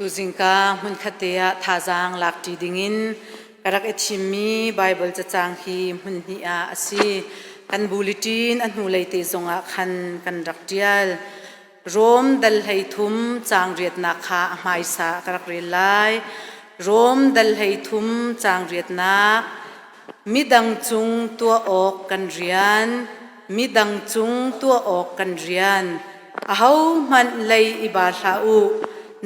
Tuzingka hmunkhat te ah thazaang lakṭi dingin ka rak i thimmi Baibal cacang hi hmun hnih ah a si. Kan bulletin a hnulei te zongah khan kan rak ṭial. Rom dal 13 caang riatnak kha a hmaisa ka rak rel lai. Rom dal 13 caang riatnak Midang cung tuah awk kan rian midang cung tuah awk kan rian ahohmanh lei i ba hlah u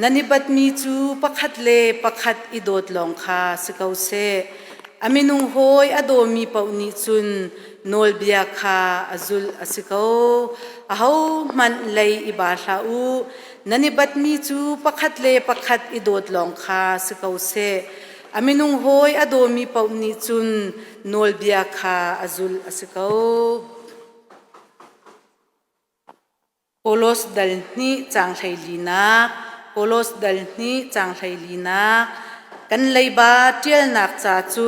nan i batmi cu pakhat le pakhat i dawt lawng kha si ko seh a minung hawi a dawmi paoh nih cun nawlbia kha a zulh a si ko ahohmanh lei i ba hlah u nan i batmi cu pakhat le pakhat i dawt lawng kha si ko seh A minung hawi a dawmi paoh nih cun nawlbia kha a zulh a si ko. Kolos dal hnih caang 14nak Kolos dal hnih caang 14nak kan leiba ṭialnak ca cu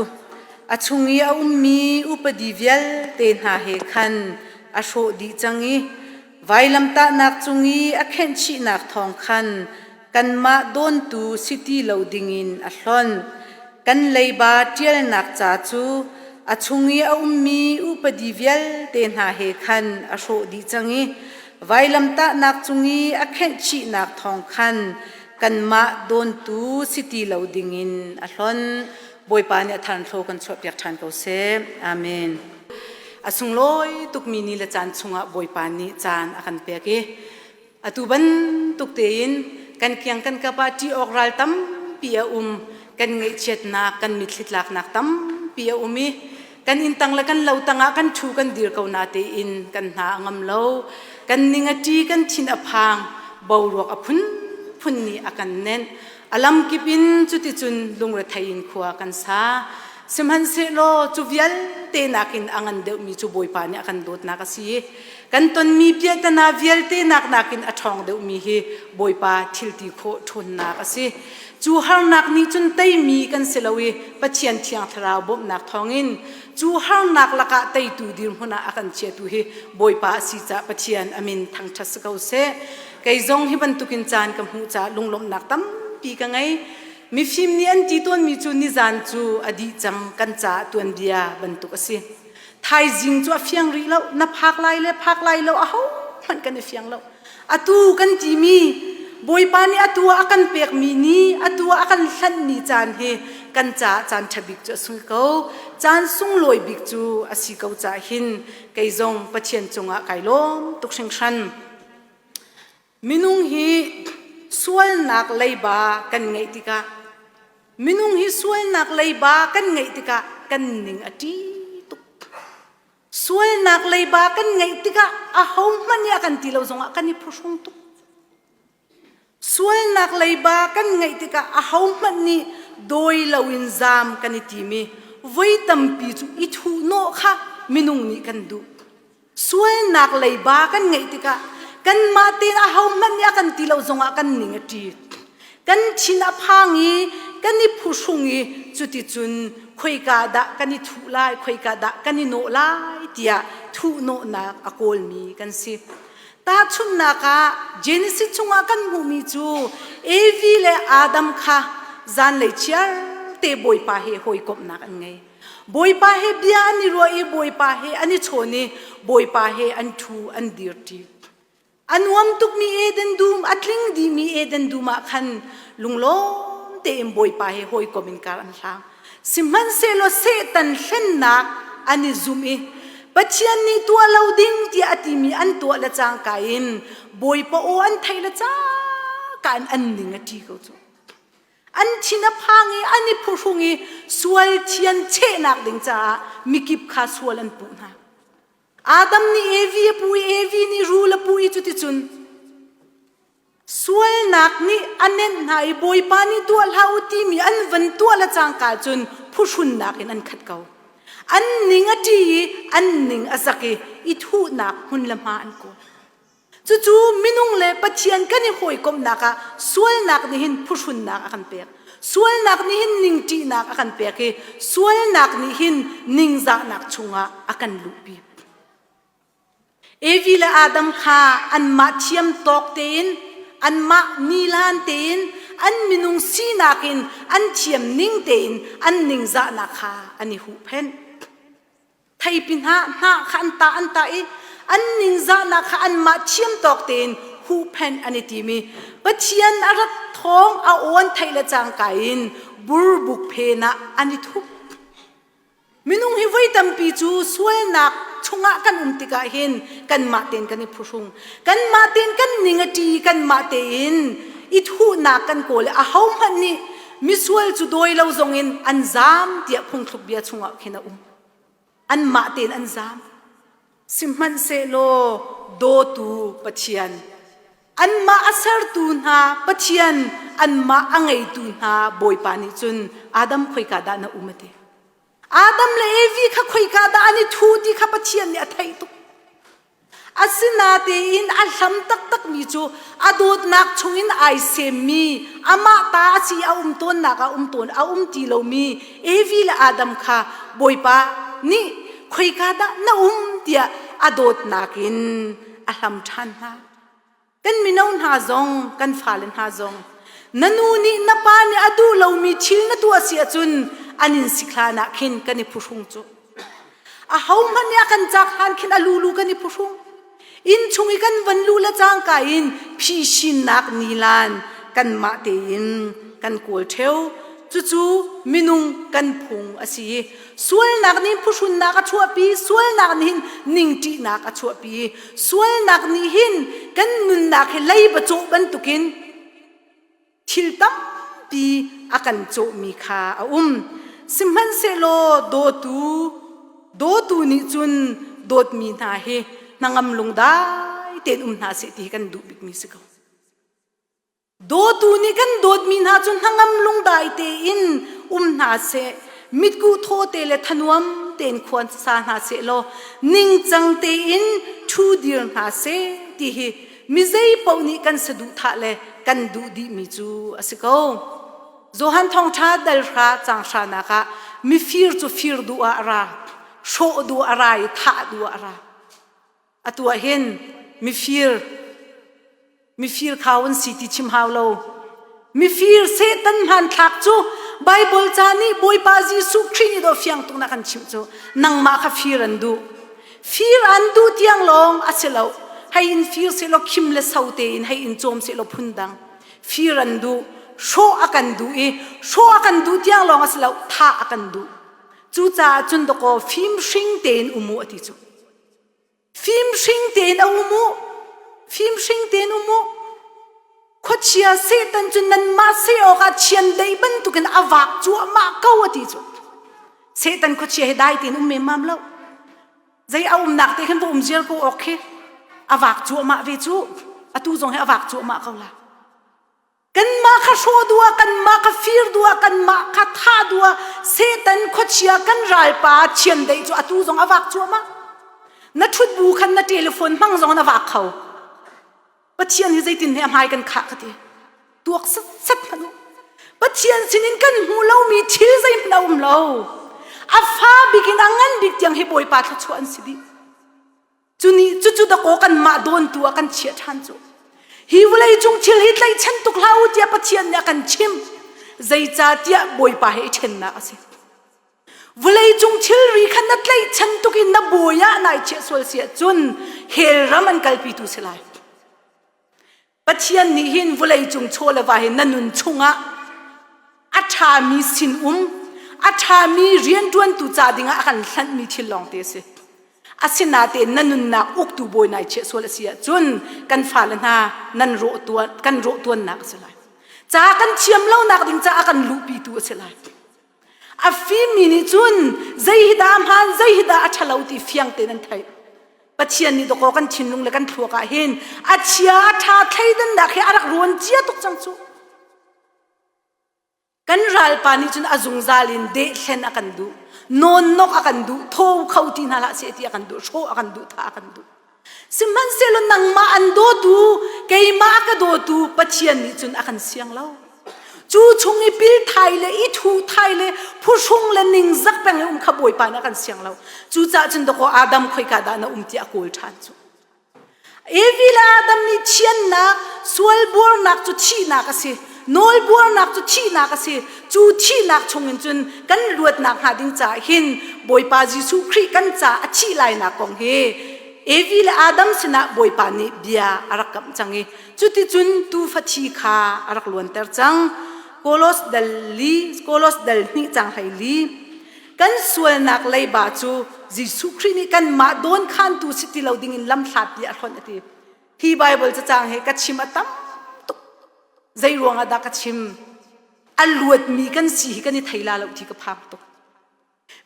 a chung i a ummi upadi vialte hna he khan a hrawh dih cang i vailamtahnak cung i a khenhchihnak thawng khan kanmah dawntu si ti lo dingin a hlonh. Kan leiba ṭialnak ca cu a chung i a ummi upadi vialte hna he khan a hrawh dih cang i vailamtahnak cung i a khenhchihnak thawng khan kanmah dawntu si ti lo dingin a hlonh. Bawipa nih a tharnthlo kan chuahpiak ṭhan ko seh. Amen. A sunglawi tukmi ni le caan chungah Bawipa nih caan a kan pek i Atu bantuk tein kan kiang kan kap ah ṭih awk ral tampi a um. Kan ngaihchiatnak, kan mitthli tlaknak tampi a um i kan inn tang le kan lo tangah kan ṭhu kan dir ko na tein kan hna a ngam lo. Kan ning a ṭi, kan thin a phang, boruak a phunphun nih a kan nenh. A lamkip in cuticun lungrethei in khua kan sa. Sihmanhsehlaw cu vialte nakin a ngan deuhmi cu Bawipa nih a kan dawtnak a si i kan tonmi piahtana vialte nak nakin a ṭhawng deuhmi hi Bawipa thilti khawh ṭhawnnak a si. Cu harnak nih cun teimi kan si lo i Pathian Thiang Thlarau bawmhnak thawngin cu harnak lakah teitu dirhmun ah a kan chiatu hi Bawipa a si caah Pathian a min thangṭhat si ko seh. Kei zong hi bantukin caan ka hmuh caah lunglawmhnak tampi ka ngei. Mifim nih an ti tawnmi cu nizan cu a dih cang kan caah tuanbia bantuk a si. Thaizing cu a fiang rih lo, na phak lai le phak lai lo aho hmanh kan i fiang lo. Atu kan timi Bawipa nih atu ah a kan pekmi ni, atu ah a kan hlanhmi caan hi kan caah caan ṭha bik cu a sung ko. Caan sunglawi bik cu a si ko caah hin kei zong Pathian cungah kai lawm tuk hringhran. Minung hi sualnak leiba kan ngeih tikah minung hi sualnak leiba kan ngeih tikah kan ning a ṭi tuk. Sualnak leiba kan ngeih tikah ahohmanh nih a kan ti lo zongah kan i phuhrung tuk. Sualnak leiba kan ngeih tikah ahohmanh nih dawi loin zaam kan i tim i voi tampi cu i thuhnawh kha minung nih kan duh. Sualnak leiba kan ngeih tikah kanmah tein ahohmanh nih a kan ti lo zongah kan ning a ṭi. Kan thin a phang i kan i phuhrung i cuticun khoika dah kan i thuh lai, khoika dah kan i nawh lai tiah thuhnawhnak a kawlmi kan si. Tahchunhnak ah Genesis chungah kan hmuhmi cu Evi le Adam kha zanlei chiar te Bawipa he hawikomhnak an ngei. Bawipa he bia an i ruah i Bawipa he an i chawn i Bawipa he an ṭhu an dirṭi. A nuam tukmi Eden dum, a tling dihmi Eden dum ah khan lunglawm tein Bawipa he hawikom in kar an hlang. Sihmanhsehlaw Satan hlennak an i zum i Pathian nih tuah lo ding tiah a timi an tuah le cangka in Bawipa aw an theih le cangka in an ning a ṭi ko cu. An thin a phang i an i phuhrung i sual thian chehnak ding caah mikip kha sual an puh hna. Adam nih Evi a puh i Evi nih rul a puh i cuticun sualnak nih a nenh hna i Bawipa nih tuah hlah u timi an van tuah le cangka cun phuhrunnak in an khat ko. An ning a ṭi i an ning a zak i i thuhnak hmun le hma an kawl. Cucu minung le Pathian kan i hawikomhnak ah sualnak nih hin phuhrunnak a kan pek. Sualnak nih hin ningṭihnak a kan pek i sualnak nih hin ningzahnak chungah a kan luhpi. Evi le Adam kha anmah thiam tawk tein, anmah nilan tein, an minung sinak in an thiam ning tein an ningzahnak kha an i huhphenh. Theipi hna hnah kha an tah an tah i an ningzahnak kha anmah thiam tawk tein huhphenh an i tim i Pathian a rat thawng a aw an theih le cangka in burbuk phen ah an i thup. Minung hi voi tampi cu sualnak chungah kan um tikah hin kanmah tein kan i phuhrung. Kanmah tein kan ning a ṭi, kanmah tein i thuhnak kan kawl i ahohmanh nih misual cu dawi lo zongin an zaam tiah phungthluk bia chungah khin a um. Anmah tein an zaam. Sihmanhsehlaw dawtu Pathian, anmah a sertu hna Pathian, anmah a ngeitu hna Bawipa nih cun Adam khoika dah na um a ti. Adam le Evi kha khoika dah an i thu ti kha Pathian nih a theih tuk. Asinatein a hlam taktakmi cu a dawtnak chungin ai semmi amah ta a si a um tawnnak a um tawn a um ti lomi Evi le Adam kha Bawipa nih khoika dah na um tiah a dawtnak in a hlam ṭhan hna. Kan mino hna zong kan fale hna zong na nu nih na pa nih a duh lomi thil na tuah si ahcun an in sik hlan ah khin kan i phuhrung cu. Ahohmanh nih a kan cak hlan khin a lulu kan i phuhrung. Inn chung i kan van lu le cangka in phisinnak nilan kanmah tein kan kawl ṭheo. Cucu minung kan phung a si i sualnak nih phuhrunnak a chuahpi, sualnak nih hin ningṭihnak a chuahpi. Sualnak nih hin kan nunnak hi leiba cawh bantukin thil tampi a kan cawhmi kha a um. Sihmanhsehlaw dawtu dawtu nih cun dawtmi hna hi hnangam lungdai tein um hna seh ti hi kan duh bikmi si ko. Dawtu nih kan dawtmi hna cu hnangam lungdai tein um hna seh, mitkuh thaw te le thanuam tein khua sa hna seh law ningcang tein ṭhu dir hna seh ti hi mi zei paoh nih kan saduhthah le kan duh dihmi cu a si ko. Johan Thawngṭha dal hra cang hranak ah mifir cu fir duh ah a ra, hrawh duh ah a ra i thah duh ah a ra. Atu ah hin mifir mifir khau an si ti chim hau lo. Mifir Satan hmanthlak cu Bible ca nih Bawipa Jesuh Khrih nih dawh fiang tuk na kan chimh cu nangmah kha fir an duh. Fir an duh tiang lawng a si lo. Hei in fir selaw khim le so tein hei in cawm selaw phun dang. Fir an duh, hrawh a kan duh i hrawh a kan duh tiang lawng a si lo, thah a kan duh. Cucaah cun dawkaw fimhring tein um u a ti cu. Fimhring tein a um u. Fimhring tein um u. Khuachia Satan cu nanmah seh awkah chiandeih bantukin a vak cuahmah ko a ti cu. Satan khuachia hi dai tein um memmam lo. Zei a umnak te khin va um ziar ko awk khi a vak cuahmah ve cu. Atu zong hi a vak cuahmah ko la. Kanmah kha hrawh duh ah, kanmah kha fir duh ah, kanmah kha thah duh ah Satan khuachia kan ralpa chiandeih cu atu zong a vak cuahmah. Na ṭhut bu khan na telephone hmang zong na vak kho. Pathian hi zeitin he a hmai kan khah ka ti. Tuak sat hmanh u. Pathian sinin kan hmu lomi thil zeihmanh a um lo. A fa bik in a ngan bik tiang hi Bawipa thluachuah an si dih. Cu nih cucu dakaw kanmah dawntu ah kan chiah ṭhan cu. Hi vawlei cung thil hi tlaihchan tuk hlah u tiah Pathian nih a kan chimh. Zeicahtiah Bawipa he i ṭhennak a si. Vawlei cung thilri kha na tlaihchan tuk in na bawi ah nai chiah sual si ahcun hell ram an kalpitu si lai. Pathian nih hin vawlei cung chaw le va hi na nun chungah a ṭhami sinum, a ṭhami rianṭuantu ca dingah a kan hlanhmi thil lawngte a si. Asinain na nunnak uktu bawi nai chiah sual a si ahcun kan fale hna nan rawh tuan, kan rawh tuannak a si lai. Ca kan thiam lonak ding caah kan luhpitu a si lai. A fimmi nih cun zei hi dah a hmaan, zei hi dah a ṭhalo ti fiang tein an theih. Pathian nih dawkaw kan thinlung le kan thluak ah hin a chia a ṭha thleidannak hi a rak ruan cia tuk cang cu. Kan ralpa nih cun a zungzal in dehhlen a kan duh, nawnnok a kan duh, thaw kho ti hna hlah seh ti a kan duh, hrawh a kan duh, thah a kan duh. Sihmanhsehlaw nangmah an dawtu, keimah a ka dawtu Pathian nih cun a kan siang lo. Cu chung i pil thai le i thu thai le phuhrung le ningzak peng i um kha Bawipa nih a kan siang lo. Cucaah cun dakaw Adam khoika dah na um ti a kawl ṭhan cu. Evi le Adam nih thiannak, sual buarnak cu thihnak a si. Nawlbuarnak cu thihnak a si. Cu thihnak chungin cun kan luatnak hnga ding caah hin Bawipa Jesuh Khrih kan ca a thih lainak kong hi Evi le Adam sinah Bawipa nih bia a rak kamh cang i cuticun tuufa thi kha a rak luanter cang. Kolos dal li, Kolos dal hnih cang hlei li. Kan sualnak leiba cu Jesuh Khrih nih kanmah dawnkhantu si ti lo dingin lamhlatpi a hlonh a ti. Hi Bible cacang hi ka chim a tam tuk. Zei ruangah dah ka chim? A luatmi kan si hi kan i thei la lo ti ka phang tuk.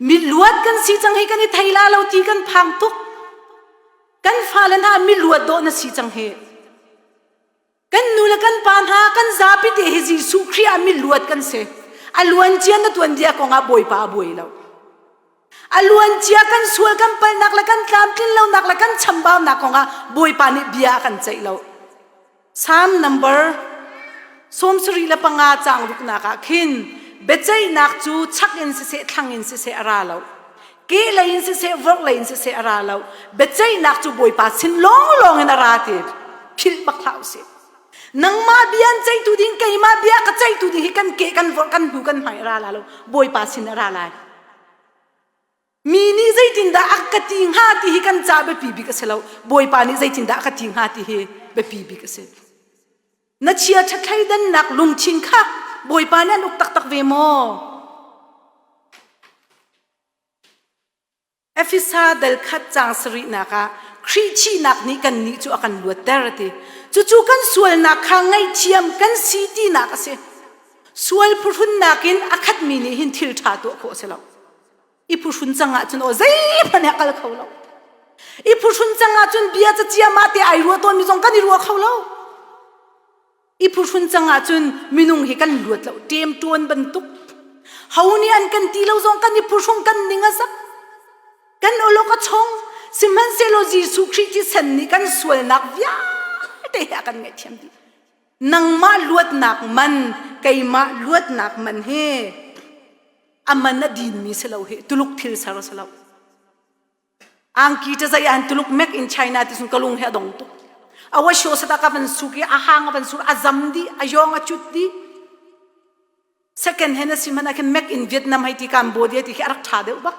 Mi luat kan si cang hi kan i thei la lo ti kan phang tuk. Kan fale hna mi luat dawh na si cang hi. Kan nu le kan pa hna kan zapi te hi Jesuh Khrih ah mi luat kan si. A luan cia na tuan dia kong ah Bawipa a buai lo. A luancia kan sual kan palhnak le kan tlamtlin lonak le kan chambaunak kongah Bawipa nih bia a kan ceih lo. Psalm number 75 caang ruknak ah khin biaceihnak cu chak in siseh thlang in siseh a ra lo. Kehlei in siseh vorhlei in siseh a ra lo. Biaceihnak cu Bawipa sin lawnglawng in a ra ti philh bak hlah usih. Nangmah bia an ceihtu ding keimah bia ka ceihtu ding hi kan ke kan vorh kan hnu kan hmai a ra la lo. Bawipa sin a ra lai. Mi nih zeitindah a ka ti hnga ti hi kan ca biapi bik a si lo. Bawipa nih zeitindah a ka ti hnga ti hi biapi bik a si. Na chia ṭhathleidannak lungthin kha Bawipa nih an uk taktak ve maw? Efesa dal khat caang sarihnak ah Khrih thihnak nih kannih cu a kan luatter a ti. Cucu kan sualnak kha ngaihthiam kan si tinak a si. Sual phuhrunnak in a khatmi nih hin thil ṭha tuah khawh a si lo. I phuhrun cang ahcun aw zeihmanh he a kal kho lo. I phuhrun cang ahcun bia cacia mah te ai ruah tawnmi zong kan i ruah kho lo. I phuhrun cang ahcun minung hi kan luat lo ṭemṭuan bantuk. Ho nih an kan ti lo zong kan i phuhrung kan ning a zak. Kan awlok a chong. Sihmanhsehlaw Jesuh Khrih thisen nih kan sualnak vialte he a kan ngaihthiam dih. Nangmah luatnak man, keimah luatnak man hi a man a dinmi si lo hi Tuluk thil ser a si lo. Angki te zei an Tuluk mek in China ti sun ka lung he a dong tuk. Awa sho sata ka van suk i a hang a van sur a zam di a yong a cut di. Second hand a si man ah khin mek in Vietnam hei ti Cambodia ti khi a rak tha deuh bak.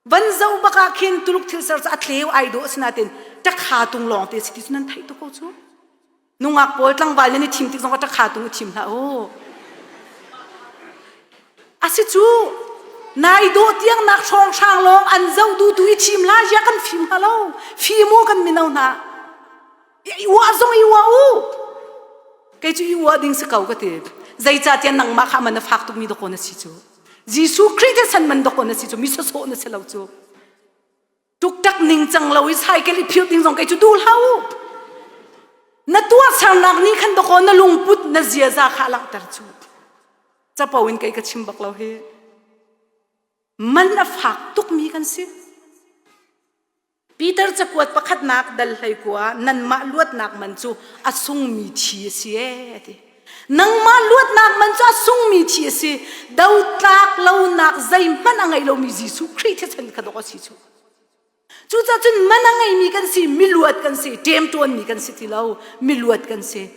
Van zo bak ah khin Tuluk thil ser cu a tleu ai dawh asinain ṭakha tung lawng te si ti cu nan theih tuk ko cu. Nungak pawl tlangval nan i thim tik zong ah ṭakha tung i thim hlah u. A si cu nai dawh tiang nak hrawnghrang lawng an zoh duhtu i thim hlah ya kan fim hnga lo. Fim u kan mino hna. I uah zong i uah u. Kei cu i uah ding si ko ka ti. Zeicahtiah nangmah kha man a fak tukmi dawkaw na si cu. Jesuh Khrih te san man dawkaw na si cu mi sawsawh na si lo cu. Tuktak ning cang lo i cycle i phir ding zong kei cu duh hlah u. Na tuahsernak nih khan dawkaw na lungput na ziaza kha a langhter cu. Capo in kei ka chim bak lo hi. Man a fak tukmi kan si. Peter cakuat pakhatnak dal 19 nanmah luatnak man cu a sungmi thi a si ee a ti. Nangmah luatnak man cu a sungmi thi a si. Dotlak lonak zeihmanh a ngei lomi Jesuh Khrih thisen kha dawk a si cu. Cucaah cun man a ngeimi kan si, miluat kan si, ṭemṭuanmi kan si ti lo, miluat kan si.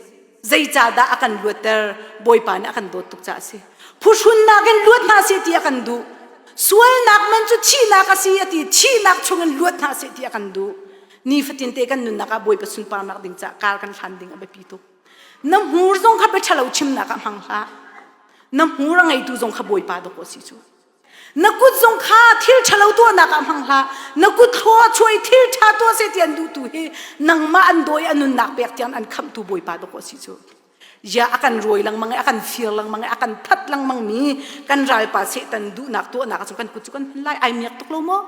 Zeicahdah a kan luatter? Bawipa nih a kan dawt tuk caah a si. Phuhrunnak in luat hna seh ti a kan duh. Sualnak man cu thihnak a si a ti. Thihnak chungin luat hna seh ti a kan duh. Nifatin te kan nunnak ah Bawipa sunparnak ding caah kar kan hlan ding a biapi tuk. Na hmur zong kha bia ṭhalo chimnak ah hmang hlah. Na hmur a ngeitu zong kha Bawipa dawk a si cu. Na kut zong kha thil ṭhalo tuahnak ah hmang hlah. Na kut thlua chuai thil ṭha tuah seh ti an duhtu hi nangmah an dawi a nunnak pek tiang an khamhtu Bawipa dawk a si cu. Ya a kan rawi lengmang i a kan fir lengmang i a kan that lengmang mi kan ralpa Satan duhnak tuahnak ah cun kan kut cu kan hman lai ai miak tuk lo maw?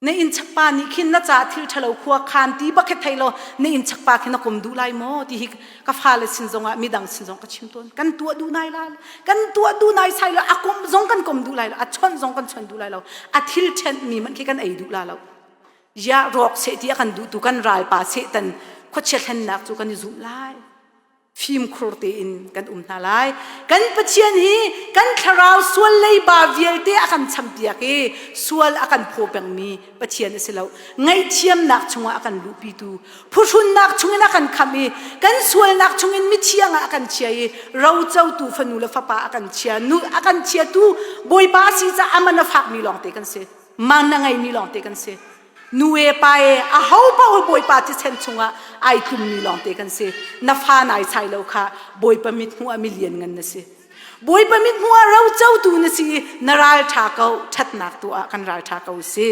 Na innchakpa nih khin na ca thil ṭhalo khua khan ti bak khi thei law na innchakpa khi na kom duh lai maw ti hi ka fale sin zongah midang sin zong ka chim tawn. Kan tuah duh nai la kan tuah duh nai sai lo a kom zong kan kom duh lai lo a chawnh zong kan chawnh duh lai lo a thil ṭhenhmi hmanh khi kan ei duh la lo. Ya rawk seh ti a kan duhtu kan ralpa Satan khuachia thlennak cu kan i zumh lai. Fimkhur tein kan um hna lai. Kan Pathian hi kan thlarau sual leiba vialte a kan champiak i sual a kan phaw pengmi Pathian a si lo. Ngaihthiamnak chungah a kan luhpitu, phuhrunnak chungin a kan khamh i kan sualnak chungin mithiang ah a kan chia i rocotu fanu le fapa a kan chia nu a kan chiatu Bawipa a si caah a man a fakmi lawngte kan si. Man a ngeimi lawngte kan si. Nu e pa e a ho paoh Bawipa thisen chungah ai tlummi lawngte kan si. Na fa nai sai lo kha Bawipa mit hmuh ah milian ngan na si. Bawipa mit hmuh ah rocotu na si i na ral ṭha ko ṭhatnak tu ah kan ral ṭha ko si.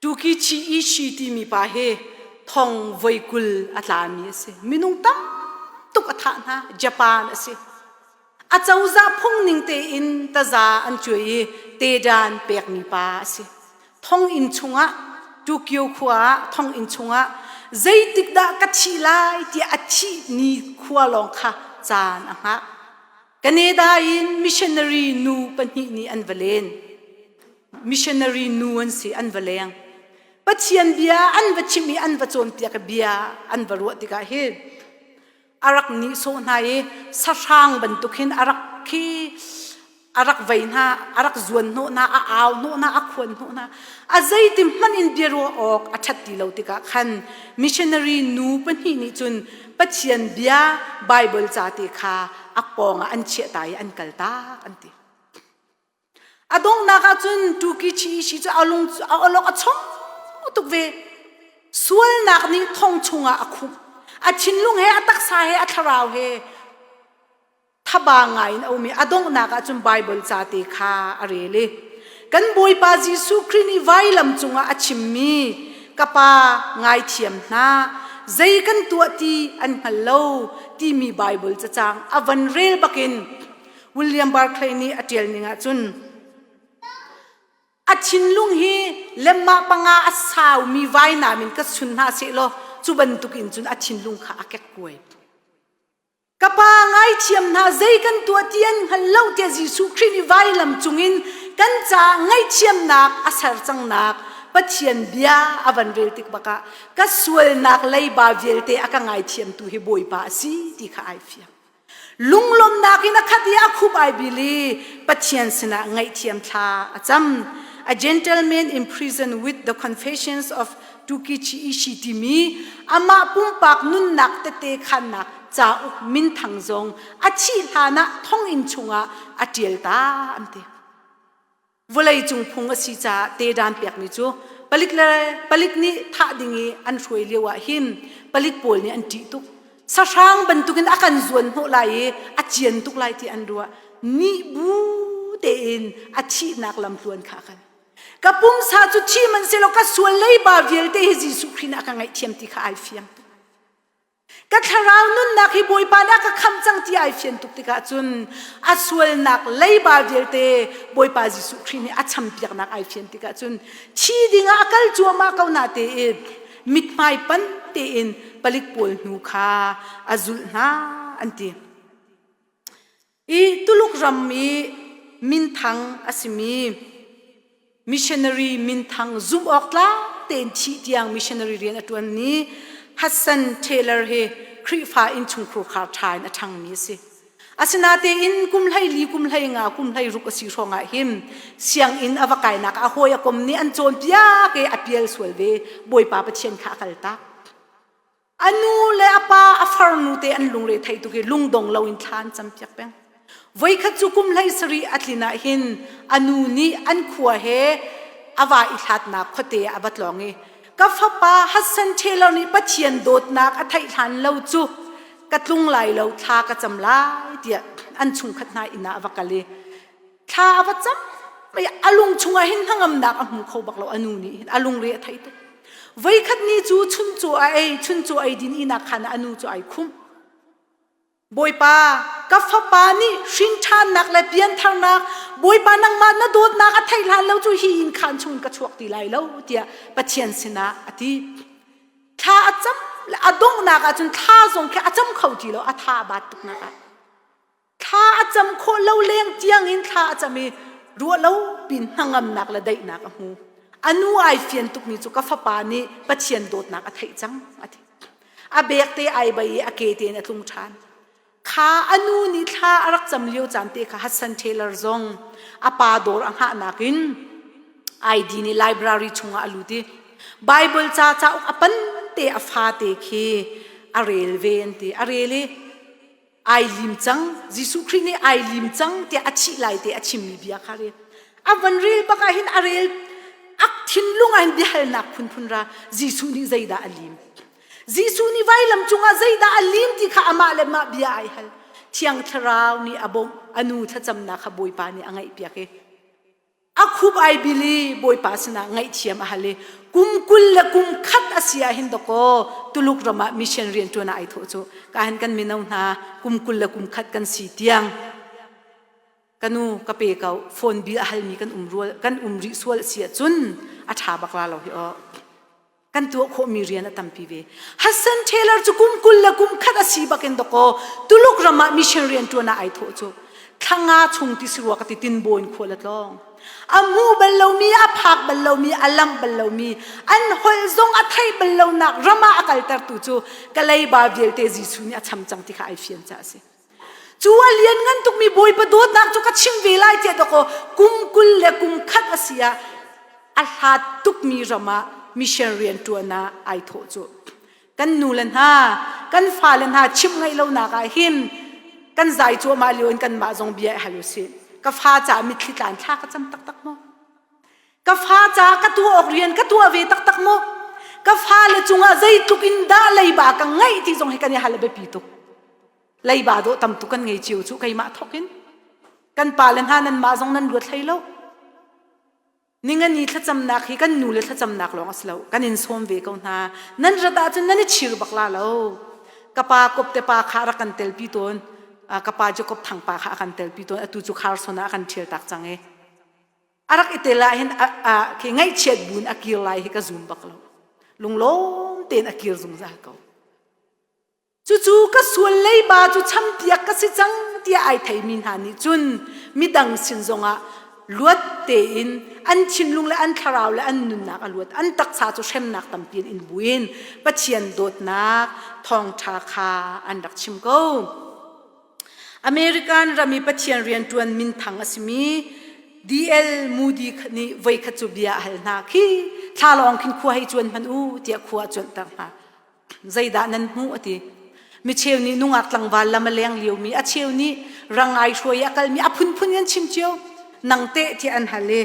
Tukichi Ishi timi pa hi thong voi 20 a tlami a si. Minung tam tuk a thah hna. Japan a si. A cozah phungning tein taza an cuai i tedan pekmi pa a si. Thonginn chungah Tokyo khua ah thonginn chungah zeitik dah ka thih lai tiah a thih ni khua lawng kha caan a hngah. Canada in missionary nu pahnih nih an va len. Missionary nu an si an va leng. Pathian bia an va chimh i an va cawnpiak i bia an va ruah tikah hin a rak nihsawh hna i sahrang bantuk hin a rak khi a rak vei hna a rak zuan hnawh hna a au hnawh hna a khuan hnawh hna a zeiti hmanh in biaruah awk a ṭhat ti lo tikah khan missionary nu pahnih nih cun Pathian bia Bible ca te kha a pawng ah an chiah ta i an kal tak an ti. A donghnak ah cun Tukichi Ishi cu a lung a awlok a chong tuk ve. Sualnak nih thong chungah a khumh. A thinlung he a taksa he a thlarau he thaba ngai in a um i a donghnak ah cun Bible ca te kha a rel i kan Bawipa Jesuh Khrih nih vailam cungah a chimmi ka pa ngaithiam hna zei kan tuah ti an hngal lo timi Bible cacang a van rel bakin William Barclay nih a ṭial ning ahcun a thinlung hi lemah panga a saumi vainam in ka chun hna sehlaw cu bantuk in cun a thinlung kha a kekkuai. Ka pa ngaithiam hna zei kan tuah ti an hngal lo tiah Jesuh Khrih nih vailam cungin kan caah ngaihthiamnak a ser cangnak Pathian bia a van rel tik bakah ka sualnak leiba vialte a ka ngaithiamtu hi Bawipa a si ti kha ai fiang. Lunglawmhnak in a khat i a khup ai bil i Pathian sinah ngaihthiam thla a cam. A gentleman in prison with the confessions of Tukichi Ishi timi amah pumpak nunnak tete khannak cauk minthang zong a thih hlanah thonginn chungah a ṭial ta an ti. Vawleicung phung a si caah tedan pekmi cu palik le palik nih thah ding i an hruai lio ah hin palik pawl nih an ṭih tuk. Sahrang bantukin a kan zuan hnawh lai i a cian tuk lai ti an ruah. Nih bu tein a thihnak lamtluan kha a kal. Ka pumsa cu thi hmanhsehlaw ka sual leiba vialte hi Jesuh Khrih nih a ka ngaihthiam ti kha ai fiang tuk. Ka thlarau nunnak hi Bawipa nih a ka khamh cang ti ai fian tuk tikah cun a sualnak leiba vialte Bawipa Jesuh Khrih nih a champiaknak ai fian tikah cun thi dingah a kal cuahmah ko na tein mithmai pan tein palik pawl hnu kha a zulh hna an ti. I Tuluk ram i minthang a simi missionary minthang zumh awk tlak tein thih tiang missionary rian a ṭuanmi Hudson Taylor hi Khrihfa innchungkhur khar ṭha in a ṭhangmi a si. Asinatein kum 14, kum 15, kum 16 a si hrawngah hin sianginn a va kainak ah a hawi a kom nih an cawnpiak i a pial sual ve. Bawipa Pathian kha a kaltak. A nu le a pa a farnu te an lungre thei tuk i lungdong loin thla an campiak peng. Voikhat cu kum 17 a tlin ah hin a nu nih an khua he a va i hlatnak khuate ah a va tlawng i ka fapa Hudson Taylor nih Pathian dawtnak a theih hlan lo cu ka tlung lai lo thla ka cam lai tiah an chungkhat hna inn ah a va kal i thla a va cam a lung chungah hin hnangamnak a hmu kho bak lo a nu nih hin a lungre a thei tuk voikhat ni cu chun cu a ei chun cu ei din inak khan a nu cu ai khum Bawipa ka fapa nih hrin ṭhannak le piantharnak Bawipa nangmah na dawtnak a theih hlan lo cu hi inn khan chung ka chuak ti lai lo tiah Pathian sinah a ti thla a cam le a donghnak ah cun thla zong khi a cam kho ti lo a tha a bat tuknak ah Thla a cam khawh lo leng tiangin thla a cam i ruah lo pin hnangamnak le daihnak a hmu. A nu ai fian tukmi cu ka fapa nih Pathian dawtnak a theih cang a ti. A bek te ai bai i a ke tein a tlung ṭhan. Kha a nu nih thla a rak cam lio caan te kha Hudson Taylor zong a pa dawr a hngahnak in ID nih library chungah a lut i Bible ca cauk a pan te a fate khi a rel ve an ti. A rel i ai lim cang Jesuh Khrih nih ai lim cang tiah a thih lai te a chimmi bia kha rel. A van rel bak ah hin a rel ak thinlung ah hin biahalnak phunphun ra Jesuh nih zeidah a lim? Jesuh nih vailam cungah zeidah a lim ti kha amah le mah bia ai hal. Thiang Thlarau nih a bawmh, a nu thlacamnak kha Bawipa nih a ngaihpiak i a khup ai bil i Bawipa sinah ngaihthiam a hal i kum 20 le kum khat a si ah hin dakaw Tuluk ram ah mission rian ṭuan ah ai thawh cu. Ka hin kan mino hna kum 20 le kum khat kan si tiang ka nu ka pe ko phone bill a halmi kan um rual kan um rih sual si ahcun a ṭha bak la lo hi aw. Kan tuah khawhmi rian a tampi ve. Hudson Taylor cu kum 20 le kum khat a si bakin dakaw Tuluk ram ah mission rian ṭuan ah ai thawh cu. Thla chung ti si rua ka ti tinbawi in khual a tlawng. A hmu bal lomi, a phak bal lomi, a lamh bal lomi, an holh zong a theih bal lonak ram ah a kaltertu cu ka leiba vialte Jesuh nih a cham cang ti kha ai fian caah a si. Cu a lian ngan tukmi Bawipa dawtnak cu ka chim ve lai tiah dakaw kum 20 le kum khat a si ah a hlat tukmi ram ah mission rian ṭuan ah ai thawh cu. Kan nu le hna, kan fale hna chimh ngaih lonak ah hin kan zai cuahmah lio in kanmah zong bia i hal usih. Ka fa caah mitthli tlan thla ka cam taktak maw? Ka fa caah ka tuah awk rian ka tuah ve taktak maw? Ka fale cungah zeitluk in dah leiba ka ngeih ti zong hi kan i hal a biapi tuk. Leiba dawh tam tuk kan ngei cio cu keimah thawk in. Kan pa le hna nan mah zong nan luat hlei lo. Ningani thlacamnak hi kan nu le thlacamnak lawng a si lo. Kan in sawm ve ko hna. Nan rat ahcun nan i chir bak la lo. Ka pa kop te pa kha rak kan telpi tawn. Ka pa Jacob Thang pa kha a kan telpi tawn. Atu cu Kharson ah a kan ṭhial tak cang i. A rak i tel ah hin khi ngaihchiat buin a kir lai hi ka zum bak lo. Lunglawm tein a kir zungzal ko. Cucu ka sual leiba cu champiak ka si cang tiah ai theimi hna nih cun midang sin zongah luat tein an thinlung le an thlarau le an nunnak a luat an taksa cu hremnak tampi in in buin Pathian dawtnak thawngṭha kha an rak chim ko. American ram i Pathian rianṭuan minthang a simi D.L. Moody nih voikhat cu bia a hal hna khi thlalawng khin khua hei cuan hmanh u tiah khua a cuanhter hna. Zeidah nan hmuh a ti. Micheu nih nungak tlangval lam a leng liomi, a cheu nih rang ai hruai i a kalmi a phunphun in an chim cio. Nang teh tiah an hal i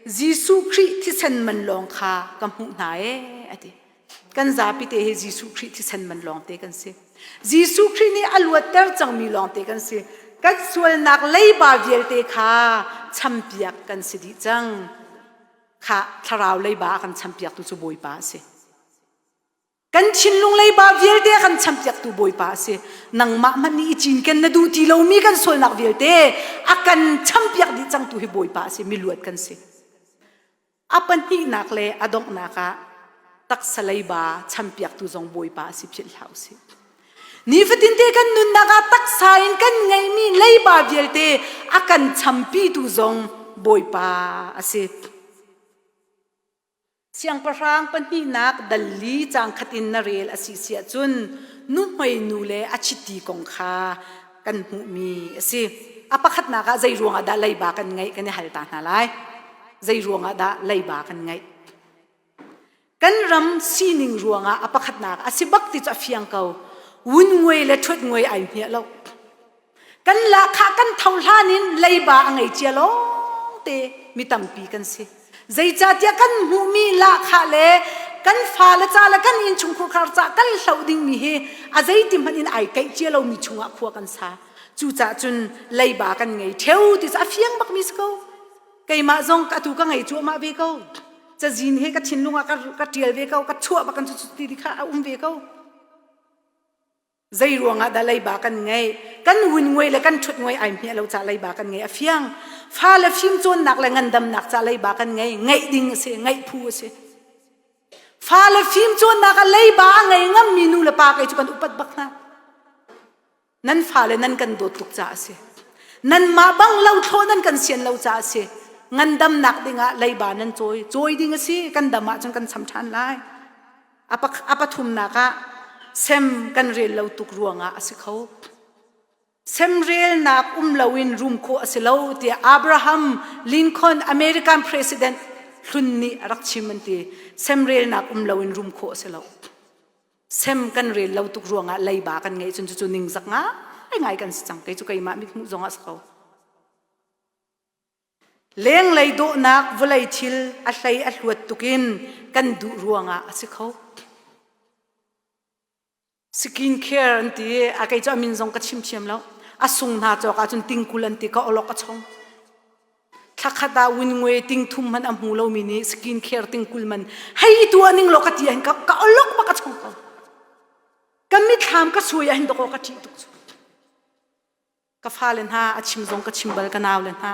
Jesuh Khrih thisen man lawng kha ka hmuh hna ee a ti. Kan zapi te hi Jesuh Khrih thisen man lawng te kan si. Jesuh Khrih nih a luatter cangmi lawng te kan si. Kan sualnak leiba vialte kha champiak kan si dih cang. Kha thlarau leiba a kan champiaktu cu Bawipa a si. Kan thinlung leiba vialte a kan champiaktu Bawipa a si. Nangmah hmanh nih i cinken na duh ti lomi kan sualnak vialte a kan champiak dih cangtu hi Bawipa a si, miluat kan si. A pahnihnak le a donghnak ah taksa leiba champiaktu zong Bawipa a si philh hlah usih. Nifatinte kan nunnak ah taksa in kan ngeihmi leiba vialte a kan champitu zong Bawipa a si. Siangpahrang pahnihnak dal li caang khat in na rel a si si ahcun nuhmei nu le a chiti kong kha kan hmuhmi a si. A pakhatnak ah zei ruangah dah leiba kan ngeih kan i hal ta hna lai. Zei ruangah dah leiba kan ngeih? Kan ram sining ruangah a pakhatnak a si bak ti cu a fiang ko. Wun nguai le ṭhuat nguai ai hmiah lo. Kan lahkhah kan tho hlan in leiba a ngei cia lawngte mi tampi kan si. Zeicahtiah kan hmuhmi lahkhah le kan fale ca le kan innchungkhar ca kan hloh dingmi hi a zeiti hmanh in ai keih cia lomi chungah khua kan sa. Cucaah cun leiba kan ngei ṭheo ti cu a fiang bakmi si ko. Keimah zong atu ka ngei cuahmah ve ko. Cazin he ka thinlung ah ka ṭial ve ko, ka chuah bak kan cu ti kha a um ve ko. Zei ruangah dah leiba kan ngeih? Kan win nguai le kan ṭhut nguai ai hmiah lo ca leiba kan ngei a fiang. Fale fimcawnnak le ngandamnak ca leiba kan ngei. Ngeih ding a si, ngeih phu a si. Fale fimcawnnak ah leiba a ngei ngammi nu le pa kei cu kan upat bak hna. Nan fale nan kan dawt tuk caah a si. Nanmah bang lo thlawh nan kan sian lo caah a si. Ngandamnak dingah leiba nan cawi. Cawi ding a si. Kan dam ahcun kan cham ṭhan lai. A pathumnak ah. Sem kan rel lo tuk ruangah a si kho. Semrelnak um loin rum khawh a si lo tiah Abraham Lincoln American President hlun nih a rak chim an ti. Semrelnak um loin rum khawh a si lo. Sem kan rel lo tuk ruangah leiba kan ngeih cun cucu ningzak ngai ngai kan si cang. Kei cu keimah mithmuh zong ah si ko. Lenglei dawhnak vawlei thil a hlei a hluat tukin kan duh ruangah a si kho. Skin care an ti a kei cu a min zong ka chim thiam lo. A sung hna cawk ahcun tingkul an ti ka olok a chong. Thlakhat ah win ngwe ting thum man a hmu lomi nih skin care tingkul man hei tu ning lo ka ti ahhin ka ka olok bak a chong ko. Ka mitthlam ka suai ahhin dawkaw ka ṭih tuk cu. Ka fale hna a chim zong ka chim bal ka naule hna.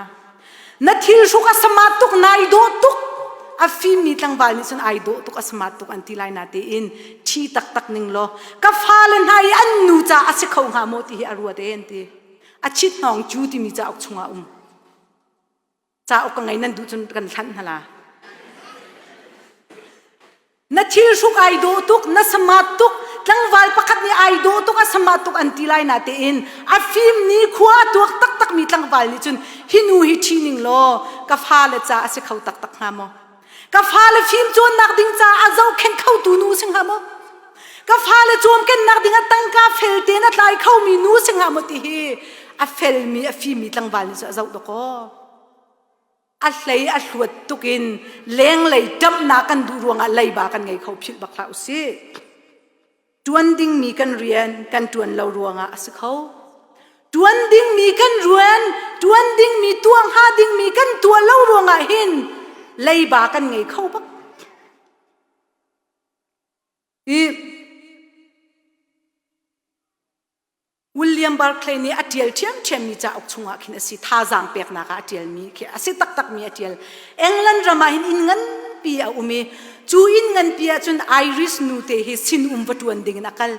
Na thil hruk a smart tuk nai dawh tuk a fimmi tlangval nih cun ai dawh tuk a smart tuk an ti lai na tein ṭhi taktak ning law ka fale hna i an nu ca a si kho hnga maw ti hi a ruat e an ti. A chit hnawng cu timi cauk chungah um. Cauk ka ngei nan duh cun kan hlanh hna la. Na thil hruk ai dawh tuk, na smart tuk, tlangval pakhat nih ai dawh tuk, a smart tuk an ti lai na tein a fim ni khua a tuak taktak mi tlangval nih cun hi nu hi ṭhi ning law ka fale ca a si kho taktak hnga maw? Ka fale fim cawnnak ding ca a zohkhenh khotu nu si hnga maw? Ka fale cawmkennak ding ah tangka fel tein a tlai khomi nu si hnga maw ti hi a felmi a fimmi tlangval nih cun a zoh dawkaw. A hlei a hluat tuk in lenglei ṭamhnak kan duh ruangah leiba kan ngei kho philh bak hlah usih. Ṭuan dingmi kan rian kan ṭuan lo ruangah a si kho. Ṭuan dingmi kan ruan, ṭuan dingmi tuah hnga dingmi kan tuah lo ruangah hin leiba kan ngei kho bak. I William Barclay nih a ṭial ṭhiamṭhiammi cauk chungah khin a si thazaang peknak ah a ṭialmi khi a si taktakmi a ṭial. England ram ah hin inn nganpi a um i cu inn nganpi ah cun Irish nute hi sinum va ṭuan ding in a kal.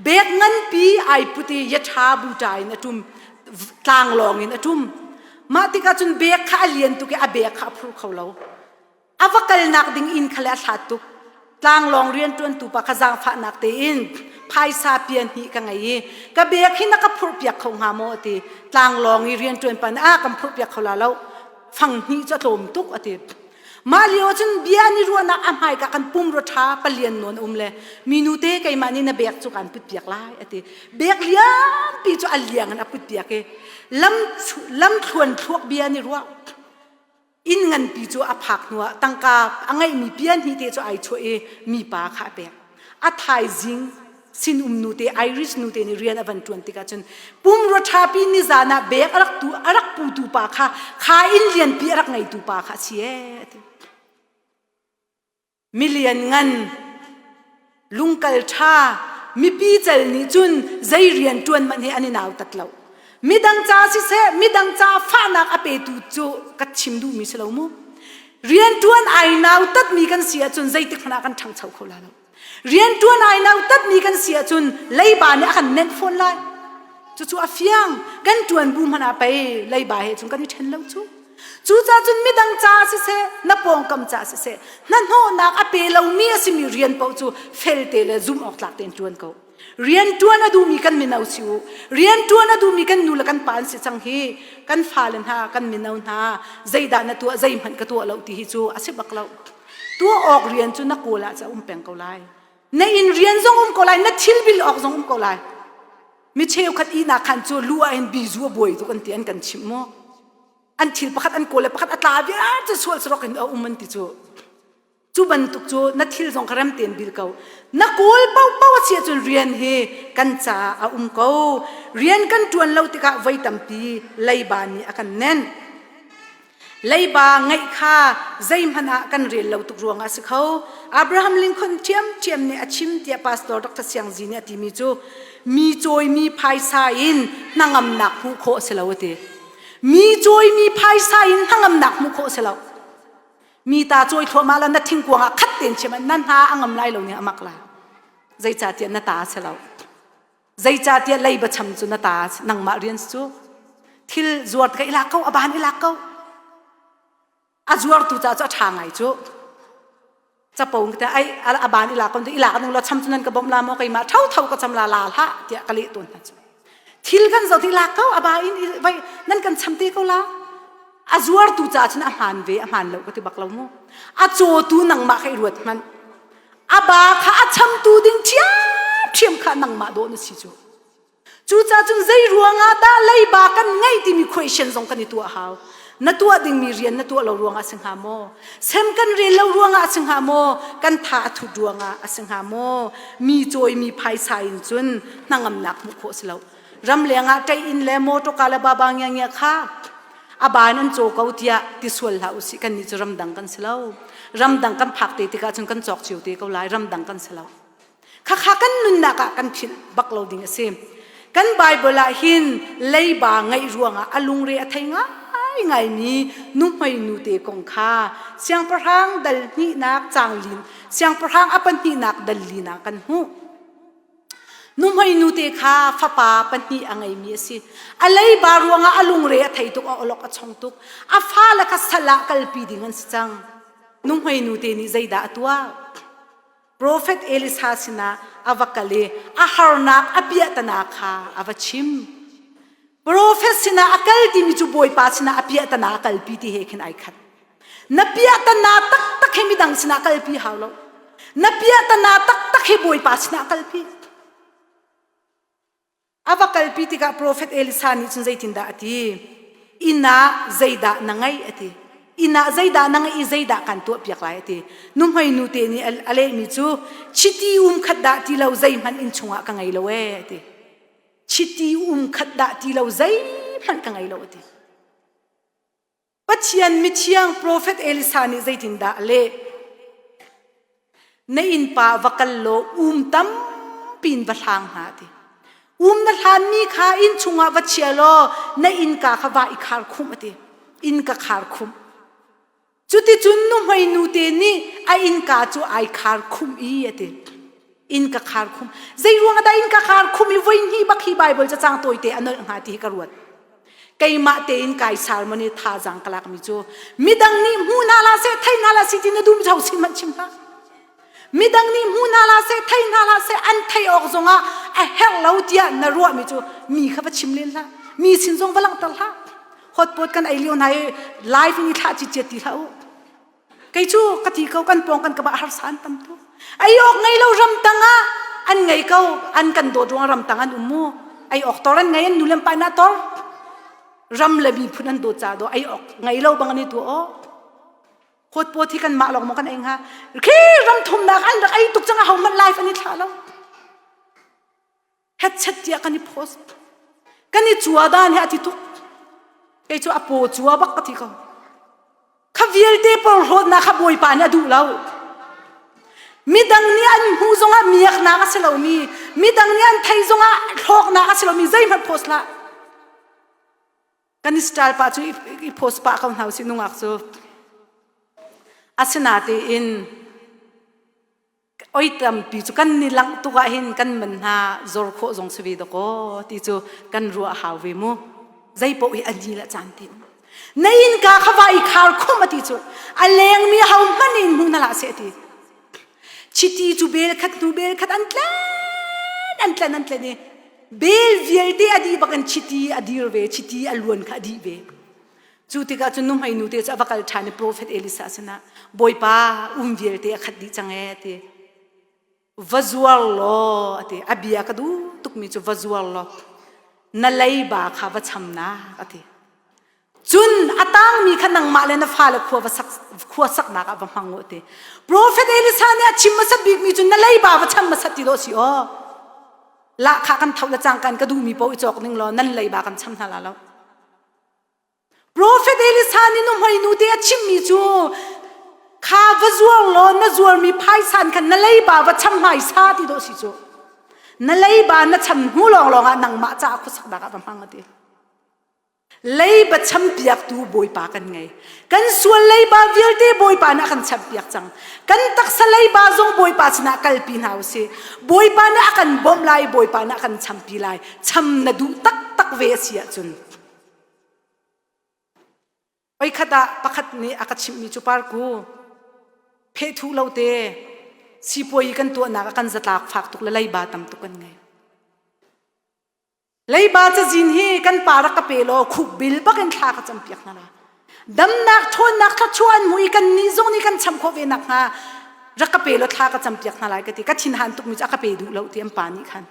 Bek nganpi ai put i yaṭha buṭa in a ṭum, tlanglawng in a ṭum. Mah tikah cun bek kha a lian tuk i a bek kha a phur kho lo. A va kalnak ding inn kha le a hlat tuk. Tlanglawng rianṭuantu pa kha zaangfahnak tein phaisa pian hnih ka ngei i ka bek hi na ka phurhpiak kho hnga maw a ti. Tlanglawng i rianṭuan pa nih a kan phurhpiak kho la lo. Fang hnih cu a tlawm tuk a ti. Mah lio ah cun bia an i ruahnak a hmaika kan pumrua ṭha palian nawn a um le minu te keimah nih na bek cu kaan putpiak lai a ti. Bek lianpi cu a liang in a putpiak i lam lamthluan thluak bia an i ruah. Inn nganpi cu a phak hnuah tangka a ngeihmi pian hnih te cu ai chuah i mipa kha a pek. A thaizing sinum nute Irish nute nih rian a van ṭuan tikah cun pumrua ṭhapi nizan ah bek a rak tu a rak putu pa kha kha inn lianpi a rak ngeitu pa kha a si ee a ti. Milian ngan lungkal ṭha mipi cal nih cun zei rian ṭuan hmanh hi an i nautat lo. Midang ca siseh, midang ca fahnak a petu cu ka chim duhmi si lo mu. Rian ṭuan ai nautatmi kan si ahcun zeitik hmanh ah kan ṭhangcho kho la lo. Rian ṭuan ai nautatmi kan si ahcun leiba nih a kan nenh fawn lai. Cucu a fiang. Kan ṭuan bu hmanh ah pei leiba he cun kan i ṭhen lo cu. Cucaah cun midang ca siseh, na pawngkam ca siseh, hnahnawhnak a pe lomi a simi rian paoh cu felte le zumh awk tlak tein ṭuan ko. Rian ṭuan a duhmi kan mino si u. Rian ṭuan a duhmi kan nu le kan pa an si cang hi. Kan fale hna, kan mino hna, zeidah na tuah, zeihmanh ka tuah lo ti hi cu a si bak lo. Tuah awk rian cu na kawl ah ca um peng ko lai. Na inn rian zong um ko lai, na thil bil awk zong um ko lai. Mi cheukhat ihnak khan cu lu ah hin bizu a buai tuk an ti an kan chimh mu. An thil pakhat an kawl le pakhat a tla viar cu sual sarok in a um an ti cu. Cu bantuk cu na thil zong kha rem tein bil ko. Na kawl paohpaoh a si ahcun rian hi kan caah a um ko. Rian kan ṭuan lo tikah voi tampi leiba nih a kan nenh. Leiba ngeih kha zeihmanh ah kan rel lo tuk ruangah a si kho. Abraham Lincoln ṭhiamṭhiam nih a chim tiah Pastor Dr. Siang Zi nih a timi cu mi cawimi phaisa in hnangamnak hmuh khawh a si lo a ti. Mi cawimi phaisa in hnangamnak hmuh khawh a si lo. Mi ta cawi thluahmah la na thingkuang ah khat tein chiam na hna a ngam lai lo nih a mak lai. Zeicahtiah na ta a si lo. Zeicahtiah leiba cham cu na ta nangmah rian cu thil zuar ka i lak ko a ban i lak ko a zuartu ca cu a ṭha ngai cu. Capo te ai a ban ila kon ila kan lo cham chunan ka bom la mo keima thau thau ka cham la la hlah tiah ka leh tawn hna cu. Thil kan zo ti lak ko a ba in vai nan kan cham te ko la. A zuar tu ca cun a hmaan ve a hmaan lo ka ti bak lo mu. A caw tu nangmah kha i ruat hmanh. A ba kha a chamtu ding ṭhiamṭhiam kha nangmah dawh na si cu. Cucaah cun zei ruangah dah leiba kan ngeih timi question zong kan i tuah hau. Na tuah dingmi rian na tuah lo ruangah a si hnga maw? Sem kan rel lo ruangah a si hnga maw? Kan tha a thut ruangah a si hnga maw? Mi cawimi phaisa in cun hnangamnak hmuh khawh si lo. Ramleng ah ṭei inn le mawṭawka le baba ngiangia kha a ban an caw ko tiah ti sual hlah usih kannih cu ramdang kan si lo. Ramdang kan phak te tikah cun kan cawk cio te ko lai. Ramdang kan si lo. Khakha kan nunnak ah kan philh bak lo ding a si. Kan Bible ah hin leiba ngeih ruangah a lungre a thei ngaingaimi nuhmei nute kong kha siangpahrang dal hnihnak caang lin siangpahrang a pahnihnak dal linak kan hmuh. Nuhmei nute kha fapa pahnih a ngeimi a si. A leiba ruangah a lungre a thei tuk, a olok a chong tuk. A fale kha sal ah kalpi ding an si cang. Nuhmei nute nih zeidah a tuah? Profet Elisa sinah a va kal i a harnak a piahtana kha a va chim. Profet sinah a kal timi cu Bawipa sinah a piahtana a kalpi ti he khin ai khat. Na piahtana taktak hi midang sinah kalpi hau lo. Na piahtana taktak hi Bawipa sinah kalpi. A va kalpi tikah profet Elisa nih cun zeitindah a ti? Inn ah zeidah na ngeih a ti. Inn ah zeidah na ngeih i zeidah kan tuahpiak lai a ti. Nuhmei nute nih a lehmi cu chiti um khat dah ti lo zeihmanh inn chungah ka ngei lo ee a ti. Chiti um khat dah ti lo zeihmanh ka ngei lo a ti. Pathian mithiang profet Elisa nih zeitindah a leh? Na innpa va kal law um tampi in va hlang hna ti. Um na hlanmi kha inn chungah va chia law na innka kha va i khar khumh a ti. Inn ka khar khumh. Cuticun nuhmei nute nih a innka cu ai khar khumh i a ti. Inn ka khar khumh. Zei ruang dah inn ka khar khumh i voi hnih bak hi Bible cacang tawite a nolh hnga ti hi ka ruat. Keimah tein kai sarmon i thazaang ka lakmi cu midang nih hmu hna la seh thei hna la si ti na dum zau sin hmanh chim hlah. Midang nih hmu hna la seh thei hna la seh an thei awk zongah a herh lo tiah na ruahmi cu mi kha va chim len hlah. Mi sin zong va langhter hlah. Hotpot kan ei lio hna i live in i thlah ciciat ti hlah u. Kei cu ka ti ko kan pawng kan ka bah harsa an tam tuk. Ei awk ngei lo ramtang ah an ngei ko an kan dawt ruang ramtang an um mu. Ei awk tor an ngei an nu le pa na tor. Ram le miphun an dawt ca do ei awk ngei lo bang an i tuah awk. Hot pot hi kan mah lawng maw kan ei hnga. Khi ram thumnak an rak ei tuk cang a ho hmanh life an i thlah lo. Hetchet tiah kan i post. Kan i cua dan hi a ti tuk. Kei cu a paw cua bak ka ti ko. Kha vialte porhlawtnak kha Bawipa nih a duh lo. Midang nih an hmuh zongah miaknak a si lomi, midang nih an theih zongah hlawknak a si lomi zeihmanh post hlah. Kan i style pah cu i post pah ko hna usih nungak cu. Asinatein oi tampi cu kan ni langh tuk ah hin kan man hna zor khawh zong si ve dakaw ti cu kan ruah hau ve mu zei paoh hi a ni le caan ti na innka kha va i khar khum ati cu a leng mi ho hmanh in hmu na lah se ati chiti cu bel khat hnu bel khat an tlen an tlen an tlen i bel vialte a dih bak in chiti a dir ve chiti a luan kha a dih ve Cu tikah cun nuhmei nute cu a va kal ṭhan i profet Elisa sinah Bawipa um vialte a khat dih cang ee a ti. Va zuar law a ti. A bia ka duh tukmi cu va zuar law na leiba kha va cham nak a ti. Cun a tangmi kha nangmah le na fale khua va sak khua saknak ah va hmang u a ti. Profet Elisa nih a chim hmasat bikmi cu na leiba va cham hmasat ti dawh si aw. Lahkhah kan tho le cangkan ka duhmi paoh i cawk ning law nan leiba kan cham hna la lo. Profet Elisa nih nuhmei nute a chimmi cu kha va zuar law na zuarmi phaisan khan na leiba va cham hmaisa ti dawh si cu. Na leiba na cham hnu lawnglawng ah nangmah caah khuasaknak ah va hmang a ti. Leiba champiaktu Bawipa kan ngei. Kan sual leiba vialte Bawipa nih a kan champiak cang. Kan taksa leiba zong Bawipa sinah kalpi hna usih. Bawipa nih a kan bawmh lai, Bawipa nih a kan champi lai. Cham na duh taktak ve a si ahcun Voikhat ah pakhat nih a ka chimhmi cu parku. Phehthuh lo te sipuai kan tuahnak ah kan zatlak fak tuk le leiba tam tuk kan ngei. Leiba cazin hi kan pa rak ka pe law khup bil bak in thla ka campiak hna la. Damnak ṭhawnnak thluachuah an hmu i kan nih zong nih kan cham khawh ve nak hnga rak ka pe law thla ka campiak hna lai ka ti. Ka thinhan tuk mi cu a ka pe duh lo ti an pa nih khan.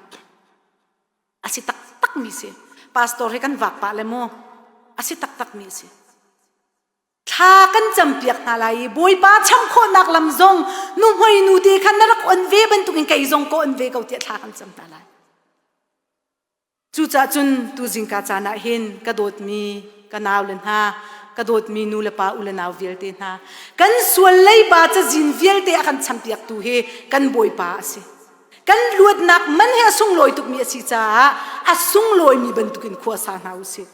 A si taktak mi si. Pastor he kan vak pah le mu. A si taktak mi si. Thla kan campiak hna lai i Bawipa cham khawhnak lam zong nuhmei nu te khan na rak on ve bantukin kei zong ka on ve ko tiah thla kan cam hna lai. Cucaah cun tu zingka caan ah hin ka dawtmi ka nau le hna, ka dawtmi nu le pa u le nau vialte hna, kan sual leiba cazin vialte a kan champiaktu hi kan Bawipa a si. Kan luatnak man hi a sunglawi tukmi a si caah a sunglawimi bantukin khua sa hna u sih.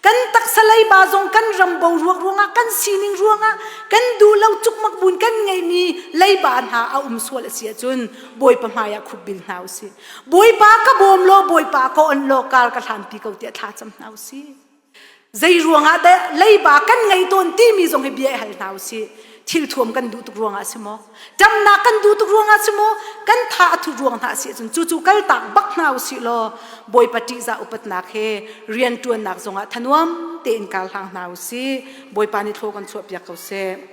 Kan taksa leiba zong kan ram boruak ruangah kan sining ruangah kan duh lo cukmak bun kan ngeihmi leiba hna a um sual a si ahcun Bawipa hmai ah khupbil hna u sih. Bawipa ka bawm law Bawipa ka on law kar ka hlanpi ko tiah thla cam hna u sih. Zei ruangah dah leiba kan ngei tawn timi zong hi bia i hal hna u sih. Thil thuam kan duh tuk ruangah si maw? Ṭamnak kan duh tuk ruangah si maw? Kan tha a thut ruang hna a si ahcun cucu kaltak bak hna u sih law Bawipa ṭihzah upatnak he rianṭuannak zongah thanuam tein kar hlang hna u sih. Bawipa nih thlaw kan chuahpiak ko seh.